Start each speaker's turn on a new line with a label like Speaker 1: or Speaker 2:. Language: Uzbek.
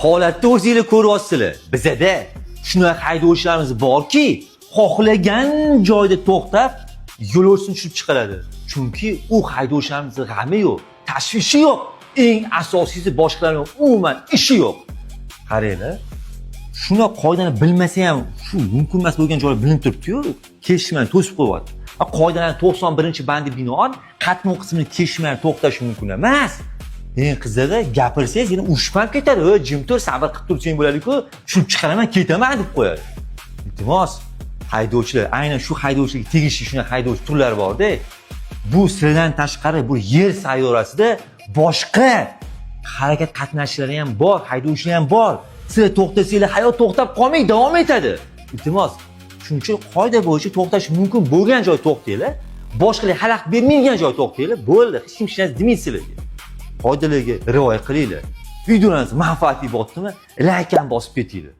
Speaker 1: Holatni o'zinglar ko'ryapsizlar. Bizada shunaqa haydovchilarimiz borki, xohlagan joyda to'xtab, yo'lovchisini tushirib chiqaradi. Chunki u haydovchilarimizni g'ami yo'q, tashvishi yo'q. Eng asosiysi, boshqalarning umuman ishi yo'q. Qaranglar, shuni qoidani bilmasa ham, shu mumkin emas bo'lgan joylar bilinib turibdi-yu, kesishmani to'sib qo'yyapti. Qoidalarning 91-bandi binoan qatnov qismini kesishmani to'xtash mumkin emas. Eng qizig'i, gapirsangiz, yana urushib ham ketadi. "Ey, jim tur, sabr qilib tursang bo'ladi-ku, tushirib chiqaraman, ketaman", deb qo'yadi. Iltimos, haydovchilar, aynan shu haydovchilikka tegishli shunaqa haydovchi turlari borda. Bu sizlardan tashqari bu yer sayyorasida boshqa harakat qatnashchilari ham bor, haydovchilar ham bor. Sizlar to'xtasanglar, hayot to'xtab qolmay, davom etadi. Iltimos, shuning uchun qoida bo'yicha to'xtash mumkin bo'lgan joy to'xtanglar, boshqalar xalaqit bermaydigan joy to'xtanglar, bo'ldi. Hech kim hech narsa demaydi sizlarga. Qoidalarga rioya qilinglar. Videolarimiz manfaatli bo'ptimi? Layk ham bosib ketinglar.